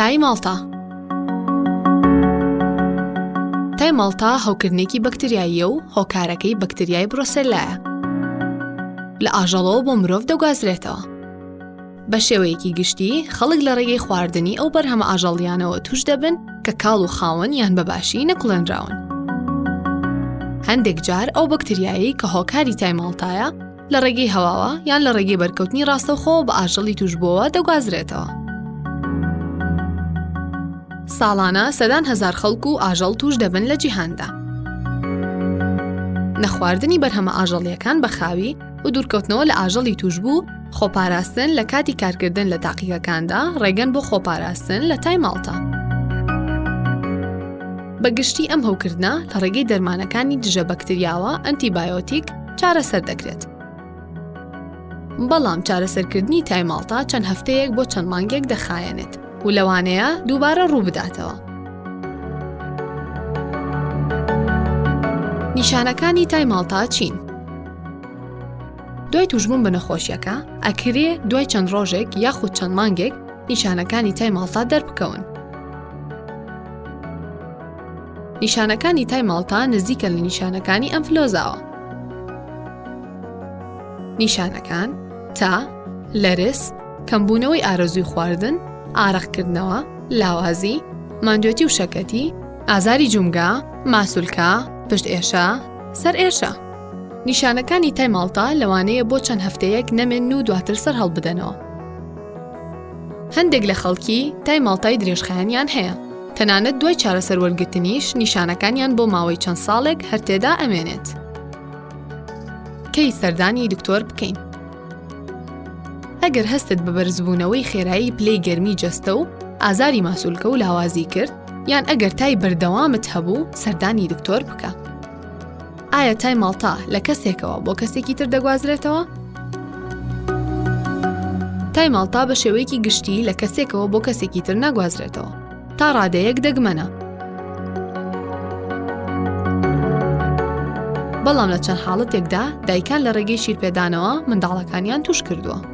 تای ماڵتا تای ماڵتا هەوکردنێکی بەکتریاییە و هۆکارەکەی بەکتریای برۆسێلایە. لە ئاژەڵەوە بۆ مرۆڤ دەگوازرێتەوە. بە شێوەیەکی گشتی خەڵک لە ڕێگەی خواردنی ئەو بەرهەمە ئاژەڵیانەوە توش دەبن کە کاڵ و خاون یان بە باشی نەکوڵێنراون. هەندێک جار ئەو بەکتریایەی کە هۆکاری تای ماڵتایە لە ڕێگەی هەواوە یان لە ڕێگەی بەرکەوتنی ڕاستەوخۆ بە ئاژەڵی توشبووەوە دەگوازرێتەوە. ساڵانە سەدان هەزار خەڵک و ئاژەڵ توش دەبن لە جیهاندا. نەخواردنی بەرهەمە ئاژەڵیەکان بە خاوی و دوورکەوتنەوە لە ئاژەڵی توشبوو، خۆپاراستن لە کاتی کارکردن لە تاقیگەکاندا ڕێگەن بۆ خۆپاراستن لە تای ماڵتا. بە گشتی ئەم هەوکردنە لە ڕێگەی دەرمانەکانی دژە بەکتریاوە ئەنتیبایۆتیک چارەسەر دەکرێت. بەڵام چارەسەرکردنی تای ماڵتا چەند هەفتەیەک بۆ چەند مانگێک دەخایەنێت و لەوانەیە دووبارە ڕووبداتەوە. نیشانەکانی تای ماڵتا چین؟ دوای توشبوون بە نەخۆشیەکە ئەکرێ دوای چەند ڕۆژێک یاخود چەند مانگێک نیشانەکانی تای ماڵتا دەربکەون. نیشانەکانی تای ماڵتا نزیکە لە نیشانەکانی ئەنفلۆزاوە. نیشانەکان، تا، لەرز، کەمبوونەوەی ئارەزووی خواردن، ئارەقکردنەوە، لاوازی، ماندوێتی و شەکەتی، ئازاری جومگە، ماسولکە، پشت ئێشە، سەر ئێشە. نیشانەکانی تای ماڵتا لەوانەیە بۆ چەند هەفتەیەک نەمێنن و دواتر سەرهەڵبدەنەوە. هەندێک لە خەڵکی تای ماڵتای درێژخایەنیان هەیە، تەنانەت دوای چارەسەر وەرگرتنیش نیشانەکانیان بۆ ماوەی چەند ساڵێک هەر تێدا ئەمێنێت. کەی سەردانی دکتۆر بکەین؟ ئەگەر هەستت بە بەرزبوونەوەی خێرایی پلەی گەرمی جەستە و ئازاری ماسولکە و لاوازی کرد، یان ئەگەر تای بەردەوامت هەبوو سەردانی دکتۆر بکە. ئایا تای ماڵتا لە کەسێکەوە بۆ کەسێکی تر دەگوازرێتەوە؟ تای ماڵتا بە شێوەیەکی گشتی لە کەسێکەوە بۆ کەسێکی تر ناگوازرێتەوە تا ڕادەیەک دەگمەنە. بەڵام لە چەند حاڵەتێکدا دایکان لە ڕێگەی شیرپێدانەوە منداڵەکانیان توش کردووە.